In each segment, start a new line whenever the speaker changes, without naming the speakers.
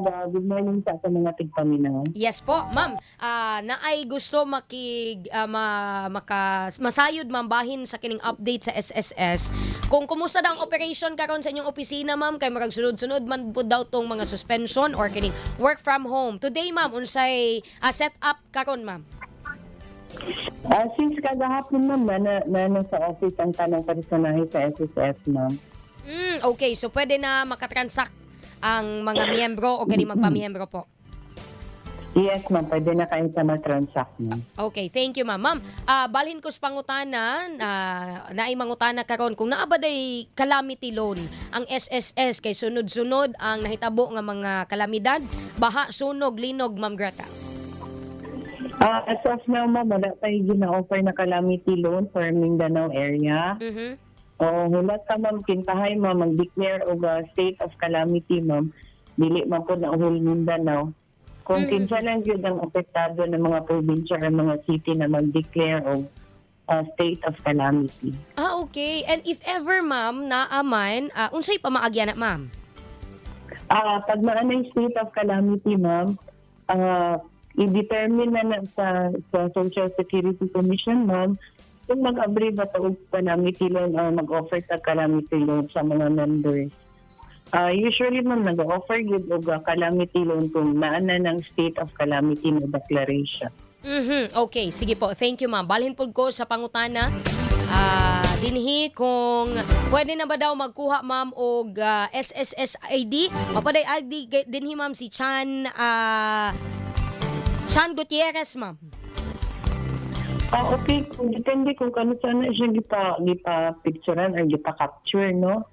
Good morning sa atong mga tigpaminaw.
Yes po, ma'am. Naay gusto makig ah, ma, maka masayod, ma'am, bahin sa kining update sa SSS. Kung kumusta daw ang operation karon sa inyong opisina, ma'am, kay murag sunod-sunod man pud daw tong mga suspension or kining work from home. Today, ma'am, unsay set up karon, ma'am?
Since kagahapon, ma'am, na nasa office ang tanang personahe sa SSS, ma'am.
Okay, so pwede na makatransact ang mga miyembro o kining magpamiyembro po.
Yes, ma'am. Pwede na kayo sa matransact, ma'am.
Okay, thank you, ma'am. Ma'am, balhin ko sa pangutana, naay mangutana karon kung naa ba day calamity loan ang SSS kay sunod-sunod ang nahitabo nga mga kalamidad, baha, sunog, linog, Ma'am Greta.
As of now, ma'am, wala tayo gina-offer na calamity loan for Mindanao area. O, hulat ka, ma'am, kintahay, ma'am, mag-declare og state of calamity, ma'am. Dili man po na whole Mindanao. Kung kinsa lang gyud ang apektado ng mga probinsya or mga city na mag-declare og state of calamity.
Ah, okay. And if ever, ma'am, naaman, unsay pamaagyan na, ma'am?
Pag maanay state of calamity, ma'am, i-determine na sa Social Security Commission, ma'am, kung mag-agree ba ta og calamity loan or mag-offer ta calamity loan sa mga members. Usually, ma'am, nag-offer gyud og calamity loan kung naa na ng state of calamity na declaration.
Okay, sige po. Thank you, ma'am. Balhin po ko sa pangutana. Dinhi kung pwede na ba daw magkuha, ma'am, og SSS ID. Mapaday ID dinhi, ma'am, si Chan Gutierrez, ma'am.
Okay, kung depende kung kano sana siya gipa picturean or gipa capture, no?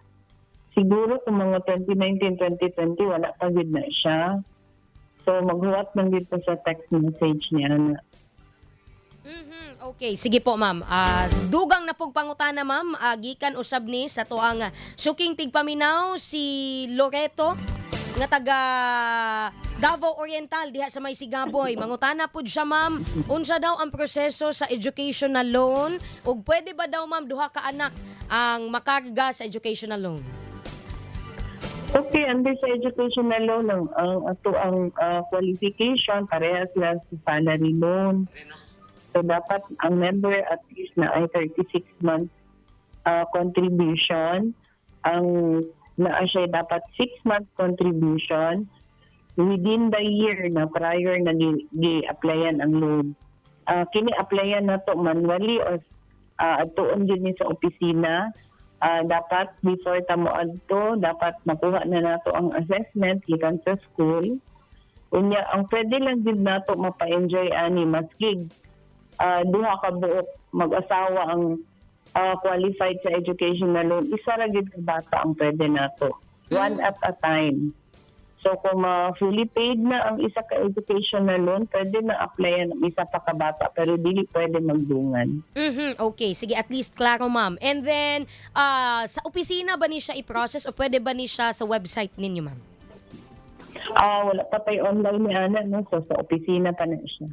Siguro kung mga 2019, 2020, wala pa gid na siya. So maghuwat man gid pa sa text message niya na.
Okay, sige po, ma'am. Dugang na pug pangutana, ma'am, gikan usab ni sa tuang suking tigpaminaw si Loreto nga taga Davao Oriental diha sa may Sigaboy. Mangutana pud siya, ma'am, unsa daw ang proseso sa educational loan ug pwede ba daw, ma'am, duha ka anak ang makarga sa educational loan?
Okay, under sa educational loan, ang ato ang qualification parehas lang sa salary loan. So dapat ang member at least na ay 36 months contribution. Ang naa siya dapat 6 month contribution within the year na prior na gi-applyan ang loan. Kini applyan na to manually or adtuon gyud ni sa opisina. Dapat before ta mo adto, dapat makuha na nato ang assessment gikan sa school. Unya, ang pwede lang gid nato mapa-enjoy ani maski duha ka buok mag-asawa ang qualified sa educational loan, isa ra gid ka bata ang pwede nato. One at a time. So kung ma fully paid na ang isa ka educational loan, pwede na applyan ang isa pa ka bata pero dili pwede magdungan.
Okay, sige, at least klaro, ma'am. And then sa opisina ba ni siya i-process o pwede ba ni siya sa website ninyo, ma'am?
Wala pa tay online ni ana, no, so sa opisina pa na siya.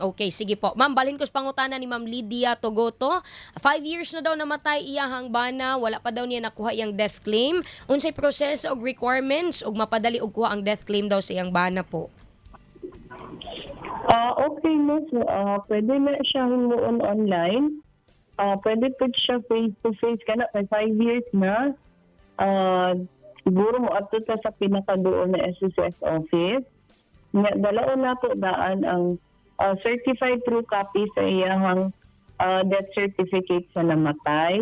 Okay, sige po. Ma'am, balhin ko sa pangutana ni Ma'am Lydia Togoto. 5 years na daw namatay iyahang bana, wala pa daw niya nakuha iyang death claim. Unsay proseso og requirements og mapadali og kuha ang death claim daw sa iyang bana po?
Okay, no. So, pwede na siya himuon online. Pwede po siya face to face kana kay 5 years na. Siguro mo adto ta sa pinakaduol na SSS office. Nga dalaon na po daan ang certified true copy sa iyahang death certificate sa namatay.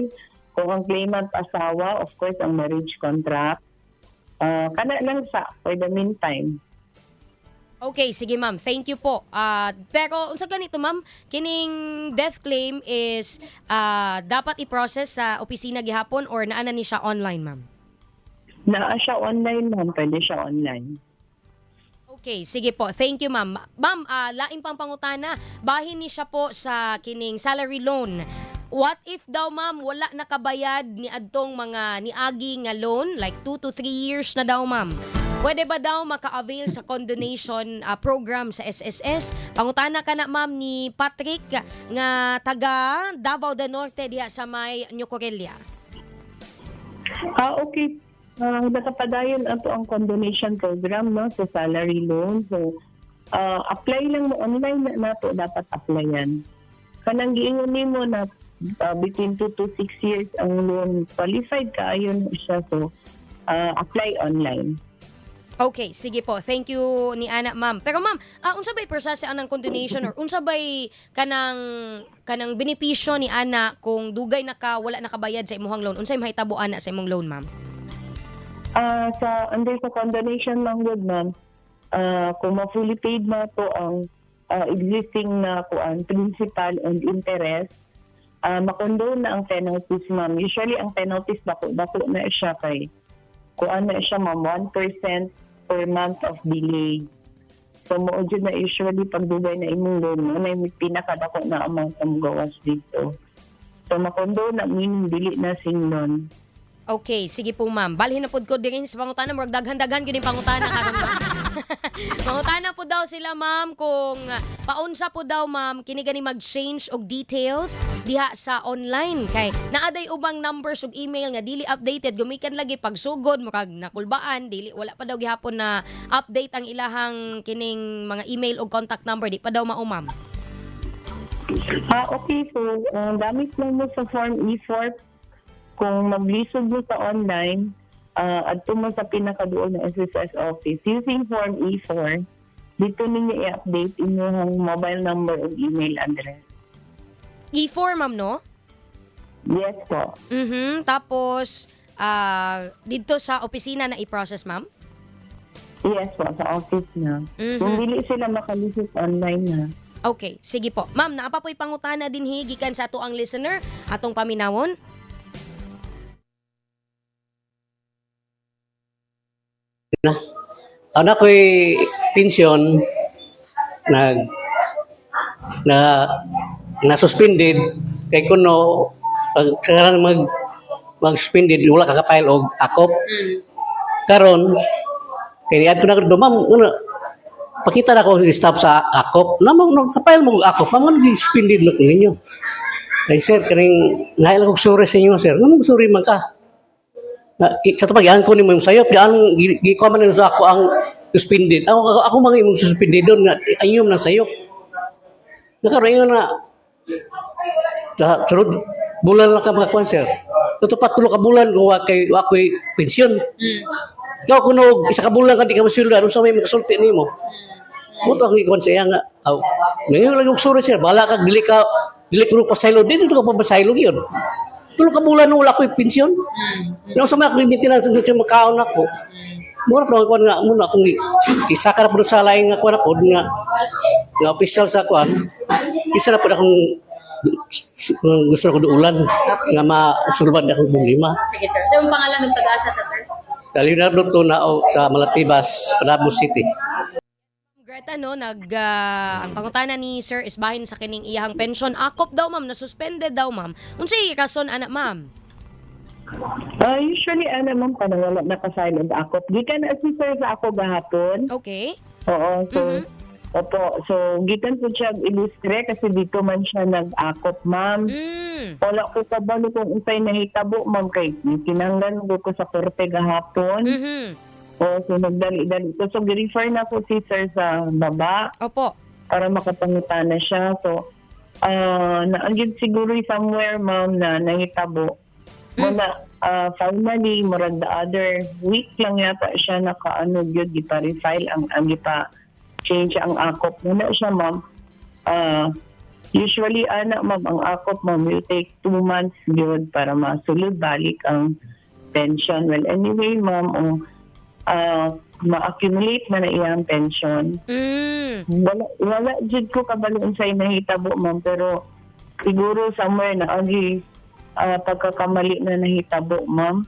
Kung ang claimant asawa, of course, ang marriage contract. Kana lang sa for the meantime.
Okay, sige, ma'am. Thank you po. Pero unsa ganito, ma'am, kining death claim is dapat i-process sa opisina gihapon or naa na ni siya online, ma'am?
Naa siya online, ma'am. Pwede siya online.
Okay, sige po. Thank you, ma'am. Ma'am, lain pang pangutana. Bahin ni siya po sa kining salary loan. What if daw, ma'am, wala nakabayad ni adtong mga niagi nga loan, like 2 to 3 years na daw, ma'am? Pwede ba daw maka-avail sa condonation program sa SSS? Pangutana ka na, ma'am, ni Patrick nga taga Davao del Norte diha sa may New Corella.
Okay. Nakapadayon ato ang condonation program, no, sa salary loan. So apply lang mo online na nato dapat applyan. Kanang giingon nimo na between 2 to 6 years ang loan, qualified kaayo na siya, so apply online.
Okay, sige po. Thank you ni ana, ma'am. Pero ma'am, unsa bay proseso anang condonation or unsa bay kanang benepisyo ni ana kung dugay na ka wala nakabayad sa imong loan? Unsay mahitabo ana sa imong loan, ma'am?
Sa under sa condonation man gud, ma'am, kung ma-fully paid na to ang existing na kuan, principal and interest, makondone na ang penalties, ma'am. Usually ang penalties dako dako na siya kay kuan na siya, ma'am, 1% per month of delay. So mao jud na usually pag dugay na imong loan mo na yung pinakadako na amount ang gawas dito. So makondone na, meaning dili na singlon.
Okay, sige po, ma'am. Balhin na pud ko din sa pangutana, murag daghan-daghan gyud yung pangutana karon, ma'am. Pangutana po daw sila, ma'am, kung paunsa po daw, ma'am, kini gani mag-change og details diha sa online kay naaday ubang numbers ug email nga dili updated gumikan lagi pagsugod murag nakulbaan, dili, wala pa daw gihapon na update ang ilahang kining mga email ug contact number, di pa daw mao, ma'am.
Ah, okay. So, gamit lang mo sa form E4. Kung maglisod mo sa online, adto mo sa pinakaduol na SSS office using form E4, dito ninyo i-update inyong mobile number o email address.
E4, ma'am, no?
Yes po.
Tapos dito sa opisina na i-process, ma'am?
Yes po, sa office na. Kung dili sila makalisod online na.
Okay, sige po. Ma'am, naa pa po'y pangutana dinhi gikan sa ato ang listener, atong paminawon.
Ana ko'y pensyon nag na na suspended kay kuno pag sa mag mag suspended wala ka ka-file og akop. Karon kay niadto na ko, "Ma'am, ano, pakita na ko sa staff sa akop na mo no ka-file mo og akop, ma'am, ano suspended na ko ninyo?" "Ay sir, kaning ngayon lang kog sorry sa inyo, sir." "Nganong sorry man ka?" Na, sa tupag ko nimo yung sayop, di ang gikuha man sa ako ang suspended. Ako mga imong suspended doon nga ayom na sayop. Nakaroon na sa sunod bulan lang ka makakuan, sir. Tuto pa 3 ka bulan kung wa kay wa ko'y pensyon. Ikaw kuno og isa ka bulan ka di ka masweldo, ano sa may makasulti nimo? Muto ang ikuan sa iya nga. Aw, ngayon lang og sorry sir, bahala ka dili ko pasaylo dito ka pa pasaylo gyud. 3 ka bulan wala ko'y pensyon. Nang sa mga akong maintenance sa makaon ako. Mura pa kuan nga muna akong isa ka na po sa lain nga kuan na po nga nga official sa kuan. Isa na po akong gusto ko duulan nga masulbad akong problema.
Sige, sir. So, yung pangalan ng taga-asa ta, sir?
Sa Leonardo Tunao sa Malatibas, Panabo City.
Greta, no, ang pangutana ni sir is bahin sa kining iyahang pension. Akop daw, ma'am, na suspended daw, ma'am. Unsay rason ana, ma'am?
Usually, ano ma'am, kanang wala naka-file og akop. Gikan na si sir sa ako gahapon. Oo, so, opo. So, gikan po siya og Ilustre kasi dito man siya nag-akop, ma'am. Wala ko kabalo kung unsay nahitabo, ma'am, kay kinanglan ko ko sa korte gahapon. O, so nagdali-dali ko. So, gi-refer na ko si sir sa baba para makapangutana siya. So, naanggit siguro somewhere, ma'am, na nahitabo. Muna, finally, murag the other week lang yata siya nakaano gyud gipa-refile ang gipa change ang akop. Muna siya, ma'am. Usually, ana, ma'am, ang akop, ma'am, will take 2 months gyud para masulod balik ang pension. Well, anyway, ma'am, oh, ma-accumulate man na iyang pension. Wala, wala jud ko kabalo unsay nahitabo, ma'am, pero siguro somewhere na agi pagkakamali na nahitabo, ma'am.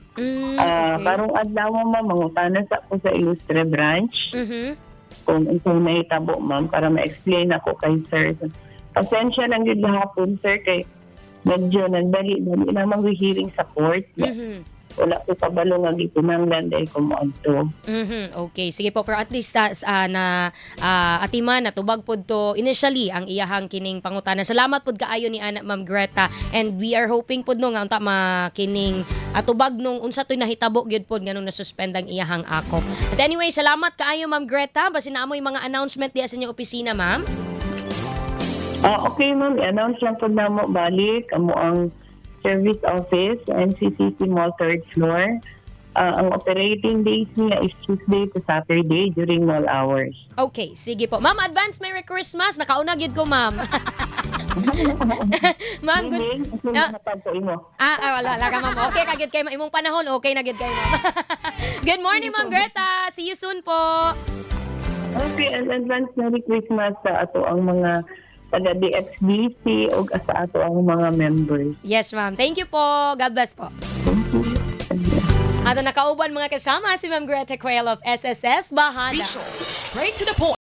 Karong adlaw, ma'am, mangutana sa ko sa Ilustre branch kung unsay nahitabo, ma'am, para ma-explain ako kay sir. Pasensya lang jud gahapon, sir, kay medyo nagdali-dali namang hearing sa court. Wala ko kabalo nga gikinahanglan dahil ko moadto.
Okay, sige po, pero at least na atiman natubag pod to initially ang iyahang kining pangutana. Salamat pod kaayo ni ana, Ma'am Greta, and we are hoping pod no nga unta makining atubag nung unsa toy nahitabo gyud pod nganong nasuspend ang iyahang akop. But anyway, salamat kaayo, Ma'am Greta. Basin naa moy mga announcement diya sa inyong opisina, ma'am.
Ah, okay ma'am, i-announce lang po namo balik amo ang service office sa NCCC Mall third floor. Ah, ang operating days niya is Tuesday to Saturday during mall hours.
Okay, sige po. Ma'am, advance Merry Christmas. Nakauna gyud ko, ma'am. Ma'am, good.
Meaning, hatag ko imo.
Ah, wala, wala ka, ma'am. Okay ka gyud kay imong panahon, okay na gyud kay ma'am. Good morning, Ma'am Greta. See you soon po.
Okay, and advance Merry Christmas sa ato ang mga taga DXDC ug sa ato ang mga members.
Yes, ma'am. Thank you po. God bless po.
Thank you.
At nakauban mga kasama si Ma'am Greta Quail of SSS Bahada.
Be sure, straight to the point.